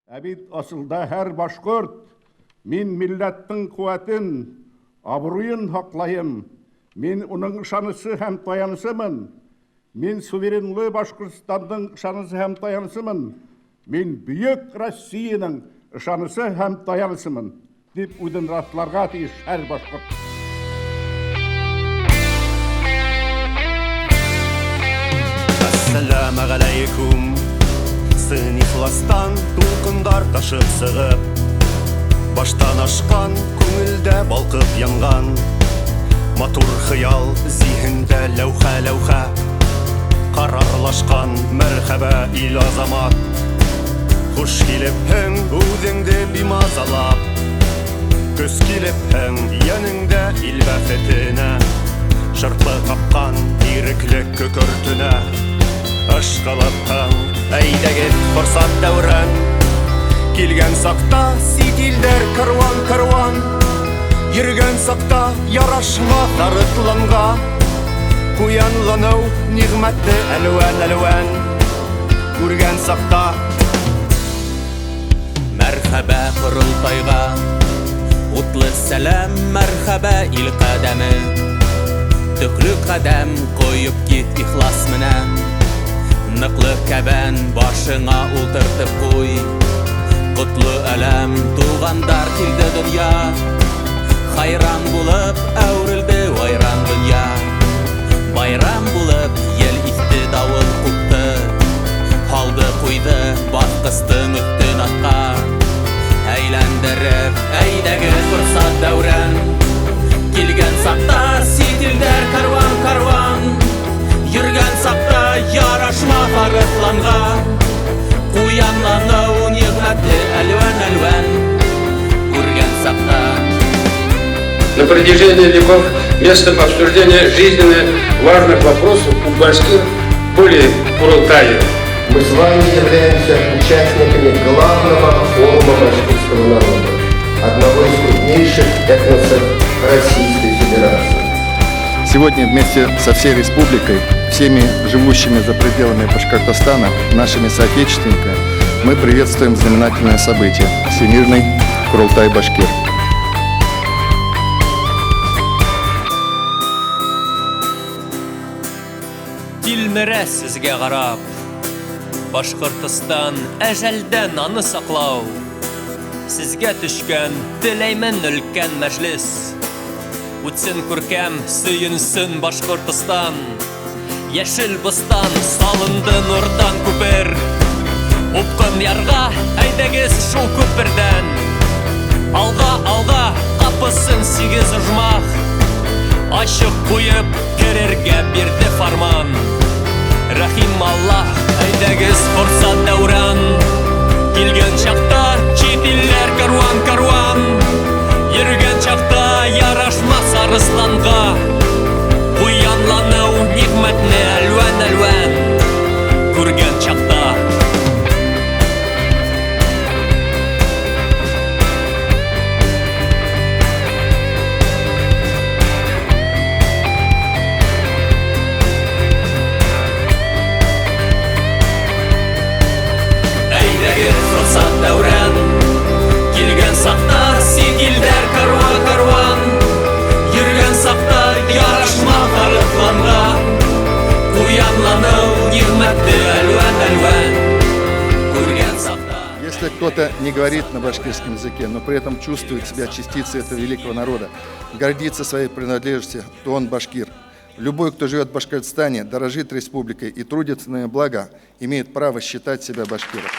Ә бит асылда һәр башҡорт: «Мин милләттең ҡеүәтен, абруйын һаҡлайым, мин уның ышанысы һәм таянысымын, мин суверенлы Башҡортостандың ышанысы һәм таянысымын, мин бөйөк Россияның ышанысы һәм таянысымын», — тип үҙен раҫларға тейеш һәр башҡорт. Әссәләмәғәләйкүм. Сын ихластан тулҡындар ташып сығып, баштан ашҡан, күңелдә балҡып янған матур хыял зиһендә ләүхә-ләүхә ҡарарлашҡан. Мәрхәбә, ил азамат, хуш килепһең, үҙеңде бимазалап көс килепһең, йәнеңдә ил бәхетенә шырпы ҡапҡан иреклек көкөртөнә ышҡылыпһың. Әйҙәгеҙ, форсат дәүрән килгән саҡта, сит илдәр каруан-каруан йөрөгән саҡта, ярашмаҫ арыҫланға ҡуянланыу ниғмәтте әлүән-әлүән күргән саҡта. Мәрхәбә ҡоролтайға, утлы сәләм, мәрхәбә ил ҡәҙәме. Төклө ҡәҙәм ҡуйып кит ихлас менән. Ныҡлы кәбән башыңа ултыртып ҡуй. Ҡотло әләм туғандар килде донъя. Хайран булып әүерелде вайран донъя. Байрам булып ел иҫте, дауыл ҡупты. Һалды ҡуйҙы баҫҡыстың өҫтөн атҡа әйләндереп. Әйҙәгеҙ, форсат дәүрән килгән саҡта, сит илдәр каруан-каруан йөрөгән саҡта, ярашмаҫ арыҫланға ҡуянланыу ниғмәтте әлүән-әлүән күргән саҡта. На протяжении веков местом обсуждения жизненно важных вопросов у башкир были Курултаи. Мы с вами являемся участниками главного форума башкирского народа, одного из крупнейших этносов Российской Федерации. Сегодня вместе со всей республикой, всеми живущими за пределами Башкортостана, нашими соотечественниками, мы приветствуем знаменательное событие – Всемирный Курултай Башкир. Тилмерә сезгә ҡарап Башҡортостан, әжәлдән аны саҡлау сезгә төшкән, теләймен, өлкән мәжлес. Үтсен күркәм, сөйөнсөн Башҡортостан. Йәшел бостан салынды нурҙан күпер. Упҡын ярға әйҙәгеҙ шул күперҙән. Алға, алға, ҡапысын сигеҙ ожмах асыҡ ҡуйып керергә бирҙе фарман. Рәхим Аллаһ, әйҙәгеҙ, форсат дәүрән килгән саҡта, сит илдәр каруан-каруан йөрөгән саҡта, ярашмаҫ арыҫланға ҡуянланыу ниғмәтне әлүән-әлүән күргән саҡта. Әйҙәгеҙ, форсат дәүрән килгән саҡта, сит илдәр каруан-каруан йөрөгән саҡта, ярашмаҫ арыҫланға ҡуянланыу ниғмәтте әлүән-әлүән күргән саҡта. Если кто-то не говорит на башкирском языке, но при этом чувствует себя частицей этого великого народа, гордится своей принадлежностью, то он башкир. Любой, кто живет в Башкортостане, дорожит республикой и трудится на ее благо, имеет право считать себя башкиром.